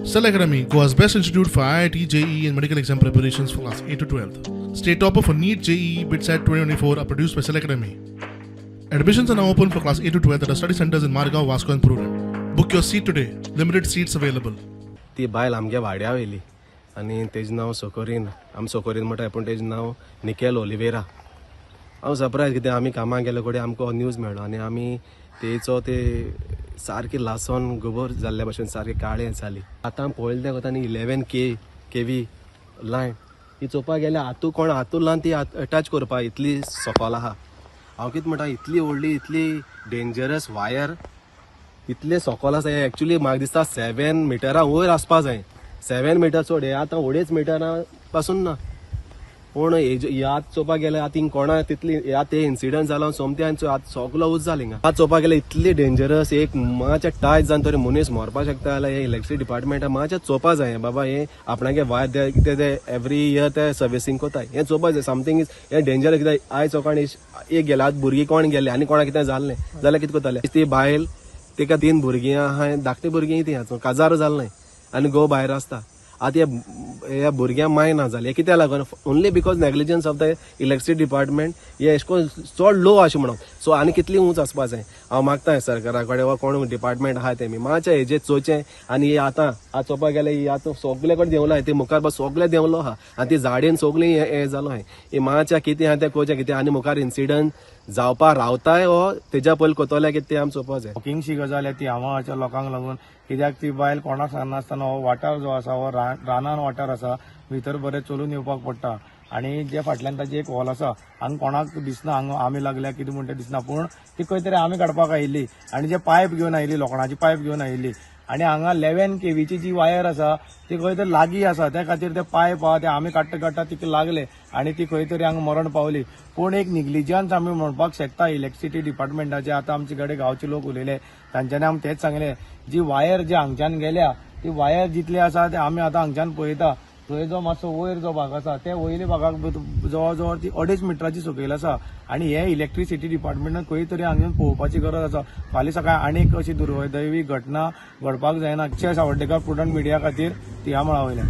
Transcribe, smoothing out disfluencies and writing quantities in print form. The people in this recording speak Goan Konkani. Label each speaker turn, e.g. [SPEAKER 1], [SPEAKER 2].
[SPEAKER 1] Cell Academy, Goa's best institute for IIT, JEE, and medical exam preparations for class 8 to 12. State topper for NEET, JEE, BITSAT 2024 are produced by Cell Academy. Admissions are now open for class 8 to 12 at our study centers in Margao, Vasco, and Prudent. Book your seat today. Limited seats available.
[SPEAKER 2] ती बायल आमगे वाड्या वयली आनी तेजें नांव सोकोरीन. आमी सोकोरीन म्हणटा पूण तेजें नांव निकेल ओलिवेरा. हांव सरप्रायज कित्याक आमी कामाक गेले कडेन आमकां हो न्यूज मेळ्ळो आनी आमी तेचो ते सारकी लासोन गोबर जाल्ल्या भशेन सारकी काळें जाली. आतां पळयलें तें कोता न्ही, 11 K KV line ही चोवपाक गेल्यार आतू कोण हातू लावन ती अटॅच करपा इतली सोकोल आहा. हांव कितें म्हणटा, इतली व्हडली, इतली डेंजरस वायर इतले सोकोल आसा. हे एक्चुली म्हाका दिसता 7 मिटरां वयर आसपा जाय. 7 मिटर चड, हे आतां 2.5 मिटरां पासून ना. पूण याद चोवपाक गेल्यार आतां हिंग कोणा तितली आतां ते इन्सिडंट जाला सोमते आनी आतां सगलो उज जालें हिंगा. आतां चोवपाक गेल्यार इतली डेंजरस, एक मातशें टायट जावन तरी मनीस मरपाक शकता जाल्यार हे इलेक्ट्रिसिटी डिपार्टमेंटा मातशें चोवपा जाय. बाबा, हे आपणागे वायर कितें ते एवरी इयर ते सर्विसींग कोताय, हें चोवपा जाय. समथींग is हें डेंजर कित्याक आयज सकाळी एक गेले, आतां भुरगीं कोण गेले आनी कोणाक कितें जाल्लें जाल्यार कितें करतले? ती बायल, तिका तीन भुरगीं आहा, धाकटी भुरगीं ती, काजार जालें आनी घोव भायर आसता. आतां ह्या भुरग्यांक माय ना जाली. कित्याक लागून? Only because negligence of the electricity department. हे एशें कोन चड लो अशें म्हणून सो आनी कितली उंच आसपा जाय. हांव मागता सरकारा कडेन वा कोण डिपार्टमेंट आहा तेमी मातशें हेजेर चोवचें. आनी हे आतां आतां चोवपाक गेल्यार ही आतां सगळे कडेन देंवला, ती मुखार बस सगळे देंवलो आहा आनी ती झाडेन सगळीं हें जालो आहा. ही मातशें कितें आहा तें कोवचें, कितें आनी मुखार इन्सिडंट जावपा रावताय वो तेज्या पयलीं कोतोले कितें तें आमी चोवपा जाय.
[SPEAKER 3] शॉकिंगशी गजाल ती हांगाच्या लोकांक लागून, कित्याक ती बायल कोणाक सांगनासतना, हो वाठार जो आसा हो रानान वाठार आसा, भितर बरें चलून येवपाक पडटा आनी जे फाटल्यान ताची एक हॉल आसा, हांगा कोणाक दिसना. हांगा आमी लागल्या कितें म्हणटा दिसना, पूण ती खंय तरी आमी काडपाक आयिल्ली आनी जे पायप घेवन आयिल्ली, लोखणाची पायप घेवन आयिल्ली आनी हांगा 11 केवीची जी वायर आसा ती खंय तरी लागीं आसा. त्या खातीर ते पायप आहा ते आमी काडटा काडटा तिका लागले आनी ती खंय तरी हांगा मरण पावली. पूण एक निग्लिजन्स आमी म्हणपाक शकता इलेक्ट्रिसिटी डिपार्टमेंटाचे. आतां आमचे कडेन गांवचे लोक उलयले, तांच्यांनी आमी तेंच सांगलें, जी वायर जी हांगच्यान गेल्या ती वायर जितली आसा ते आमी आतां हांगच्यान पळयता, थंय जो मातसो वयर जो भाग आसा ते वयल्या भागाक जवळ जवळ ती 2.5 मिटराची सकयल आसा. आनी हे इलेक्ट्रिसिटी डिपार्टमेंटान खंय तरी हांगा येवन पळोवपाची गरज आसा. फाल्यां सकाळी आनीक अशी दुर्दैवी घटना घडपाक जायना. अक्षय सावर्डेकर, प्रुडंट मिडिया खातीर, थिया मळा वयल्यान.